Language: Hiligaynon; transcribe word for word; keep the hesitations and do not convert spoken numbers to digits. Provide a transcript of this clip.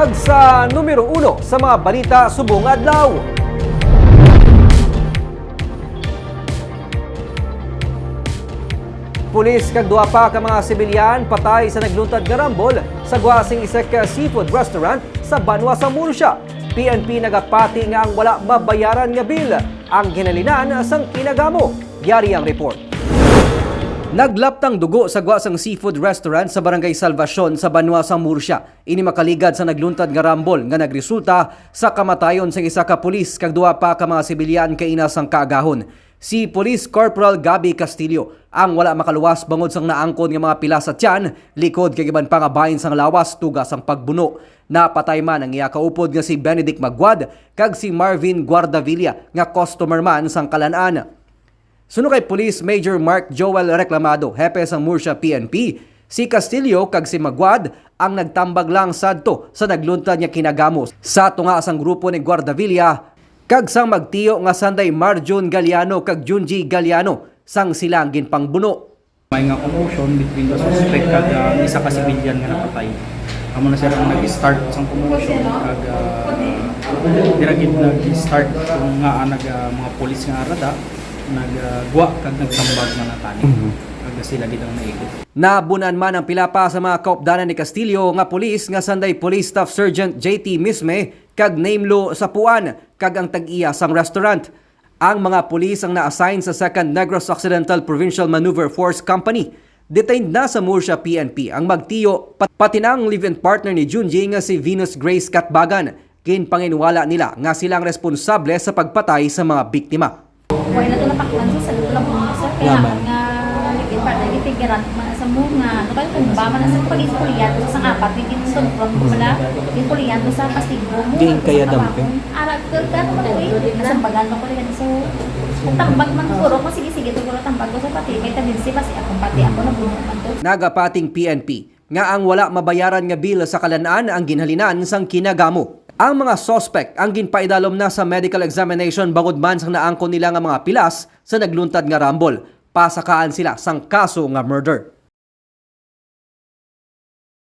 Kag sa numero uno sa mga balita subong adlaw. Pulis kag duha pa ka mga sibilyan patay sa nagluntad nga rambol sa gwa sing isa ka seafood restaurant sa banwa sa Murcia. P N P nagapati nga ang wala mabayaran nga bill ang ginhalinan sang kinagamo. Yari ang report. Naglaptang dugo sa gwa sang seafood restaurant sa Barangay Salvacion sa banwa sang Murcia. Ini makaligad sa nagluntad nga rambol nga nagresulta sa kamatayon sang isa ka pulis kag duha pa ka mga sibilyan kaina sang kaagahon. Si Police Corporal Gabby Castillo ang wala makaluwas bangod sang naangkon nga mga pila sa tiyan, likod kag iban pa nga bahin sang lawas tuga sang pagbuno. Napatay man ang iya kaupod nga si Benedict Maguad kag si Marvin Guardavilla nga customer man sang kalan-an. Suno kay Police Major Mark Joel Reclamado, hepe sang Murcia P N P, si Castillo kag si Maguad ang nagtambag lang sadto sa nagluntad nga kinagamo sa tunga sang grupo ni Guardavilla kag sang magtiyo nga sanday Marjun Galiano kag Junji Galiano sang sila ang ginpangbuno. May nga commotion between the suspect kag, ah, ang isa ka civilian nga napatay. Amo na sila ang nag-start sang commotion kag, ah, dira gid nag-start kung nga, ah, nag, ah, mga pulis nga arada nagagwa kag nagtambag na natani. Mhm. Kag sila gid ang naikot. Nabunan man ang pila pa sa mga kaupdanan ni Castillo nga pulis nga sanday Police Staff Sergeant J T Misme kag Name Lo Sapuan kag ang tag-iya sang restaurant. Ang mga pulis ang na-assign sa Second Negros Occidental Provincial Maneuver Force Company. Detained na sa Murcia P N P ang magtiyo, pat-, pati na ang live-in partner ni Junji nga si Venus Grace Catbagan. Ginpanginwala nila nga sila ang responsable sa pagpatay sa mga biktima. Wala na to natakpan, sir. Sa luto lang po, sir. Kailangan nga live-in partner, gitigiran man sa mo nga, ano kayo, kung ba man sa pag-ipulian, sa sang apat, yung ginconfront ko pala, yung pulian ko sa pastigo mo. Di kaya damping. Ara, ka, ka, ano ba to eh? Nasambagan mo ko rin. So, tambag man siguro, kung sige-sige, siguro tambag ko sa pati, may tendency pa si ako, pati ako, nabuno man to. Nagapating P N P nga ang wala mabayaran nga bill sa kalan-an ang ginhalinan sang kinagamo. Ang mga suspect ang ginpaidalom na sa medical examination bangod man sang naangkon nila nga mga pilas sa nagluntad nga rambol. Pasakaan sila sang kaso nga murder.